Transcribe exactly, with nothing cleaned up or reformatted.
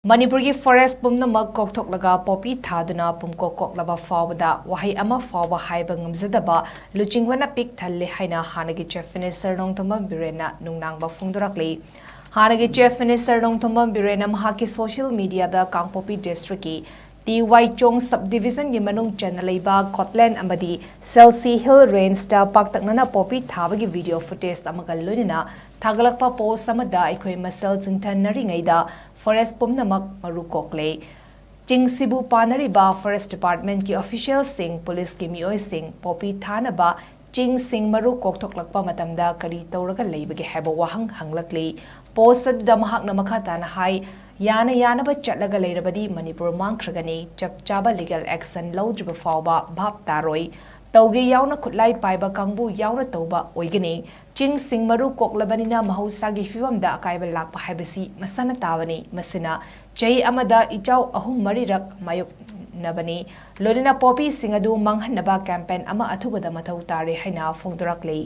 ꯃꯅꯤꯄꯨꯔꯒꯤ ꯐꯣꯔꯦꯁ ꯄꯨꯝꯅꯃꯛ ꯀꯣꯛꯊꯣꯛꯂꯒ ꯄꯣꯄꯤ ꯊꯥꯗꯨꯅ ꯄꯨꯝꯀꯣꯛ ꯀꯣꯛꯂꯕ ꯐꯥꯎꯕꯗ ꯋꯥꯍꯩ ꯑꯃ ꯐꯥꯎꯕ ꯍꯥꯏꯕ ꯉꯝꯖꯗꯕ ꯂꯨꯆꯤꯡꯕꯅ ꯄꯤꯛ ꯊꯜꯂꯦ ꯍꯥꯏꯅ ꯍꯥꯟꯅꯒꯤ ꯆꯤꯐ ꯃꯤꯅꯤꯁꯇꯔ ꯅꯣꯡꯊꯣꯝꯕꯝ ꯕꯤꯔꯦꯟꯅ ꯅꯨꯡꯅꯥꯡꯕ ꯐꯣꯡꯗꯣꯔꯛꯂꯤ꯫ ꯍꯥꯟꯅꯒꯤ ꯆꯤꯐ ꯃꯤꯅꯤꯁꯇꯔ ꯅꯣꯡꯊꯣꯝꯕꯝ ꯕꯤꯔꯦꯟꯅ ꯃꯍꯥꯛꯀꯤ ꯁꯣꯁꯤꯌꯦꯜ ꯃꯤꯗꯤꯌꯥꯗ ꯀꯥꯡꯄꯣꯛꯄꯤ ꯗꯤꯁꯇ꯭ꯔꯤꯛꯀꯤ ꯇꯤ ꯋꯥꯏ ꯆꯣꯡ ꯁꯕ ꯗꯤꯕꯤꯖꯟꯒꯤ ꯃꯅꯨꯡ ꯆꯟꯅ ꯂꯩꯕ ꯀꯣꯠꯂꯦꯟ ꯑꯃꯗꯤ ꯁꯦꯜꯁꯤ ꯍꯤꯜ ꯔꯦꯟꯖꯇ ꯄꯥꯛꯇꯛꯅꯅ ꯄꯣꯄꯤ ꯊꯥꯕꯒꯤ ꯚꯤꯗꯤꯑꯣ ꯐꯨꯇꯦꯖ ꯑꯃꯒ ꯂꯣꯏꯅꯅ ꯊꯥꯒꯠꯂꯛꯄ ꯄꯣꯁ ꯑꯃꯗ ꯑꯩꯈꯣꯏ ꯃꯁꯦꯜ ꯆꯤꯡꯊꯅꯔꯤꯉꯩꯗ ꯐꯣꯔꯦꯁ ꯄꯨꯝꯅꯃꯛ ꯃꯔꯨ ꯀꯣꯛꯂꯦ꯫ ꯆꯤꯡꯁꯤꯕꯨ ꯄꯥꯟꯅꯔꯤꯕ ꯐꯣꯔꯦꯁ ꯗꯤꯄꯥꯔꯠꯃꯦꯟꯠꯀꯤ ꯑꯣꯐꯤꯁꯤꯌꯦꯜꯁꯤꯡ, ꯄꯨꯂꯤꯁꯀꯤ ꯃꯤꯑꯣꯏꯁꯤꯡ ꯄꯣꯄꯤ ꯊꯥꯅꯕ ꯆꯤꯡꯁꯤꯡ ꯃꯔꯨ ꯀꯣꯛꯊꯣꯛꯂꯛꯄ ꯃꯇꯝꯗ ꯀꯔꯤ ꯇꯧꯔꯒ ꯂꯩꯕꯒꯦ ꯍꯥꯏꯕ ꯋꯥꯍꯪ ꯍꯪꯂꯛꯂꯤ꯫ ꯄꯣꯁ ꯑꯗꯨꯗ ꯃꯍꯥꯛꯅ ꯃꯈꯥ ꯇꯥꯅ ꯍꯥꯏ, ꯌꯥꯅ ꯌꯥꯅꯕ ꯆꯠꯂꯒ ꯂꯩꯔꯕꯗꯤ ꯃꯅꯤꯄꯨꯔ ꯃꯥꯡꯈ꯭ꯔꯒꯅꯤ꯫ ꯆꯞ ꯆꯥꯕ ꯂꯤꯒꯦꯜ ꯑꯦꯛꯁꯟ ꯂꯧꯗ꯭ꯔꯤꯕ ꯐꯥꯎꯕ ꯚꯥꯞ ꯇꯥꯔꯣꯏ꯫ ꯇꯧꯒꯦ ꯌꯥꯎꯅ ꯈꯨꯠꯂꯥꯏ ꯄꯥꯏꯕ ꯀꯥꯡꯕꯨ ꯌꯥꯎꯅ ꯇꯧꯕ ꯑꯣꯏꯒꯅꯤ꯫ ꯆꯤꯡꯁꯤꯡ ꯃꯔꯨ ꯀꯣꯛꯂꯕꯅꯤꯅ ꯃꯍꯧꯁꯥꯒꯤ ꯐꯤꯕꯝꯗ ꯑꯀꯥꯏꯕ ꯂꯥꯛꯄ ꯍꯥꯏꯕꯁꯤ ꯃꯁꯥꯅ ꯇꯥꯕꯅꯤ꯫ ꯃꯁꯤꯅ ꯆꯍꯤ ꯑꯃꯗ ꯏꯆꯥꯎ ꯑꯍꯨꯝ ꯃꯔꯤꯔꯛ ꯃꯥꯌꯣꯛꯅꯕꯅꯤ꯫ ꯂꯣꯏꯅꯅ ꯄꯣꯄꯤꯁꯤꯡ ꯑꯗꯨ ꯃꯥꯡꯍꯟꯅꯕ ꯀꯦꯝꯄꯦꯟ ꯑꯃ ꯑꯊꯨꯕꯗ ꯃꯊꯧ ꯇꯥꯔꯦ ꯍꯥꯏꯅ ꯐꯣꯡꯗꯣꯔꯛꯂꯤ꯫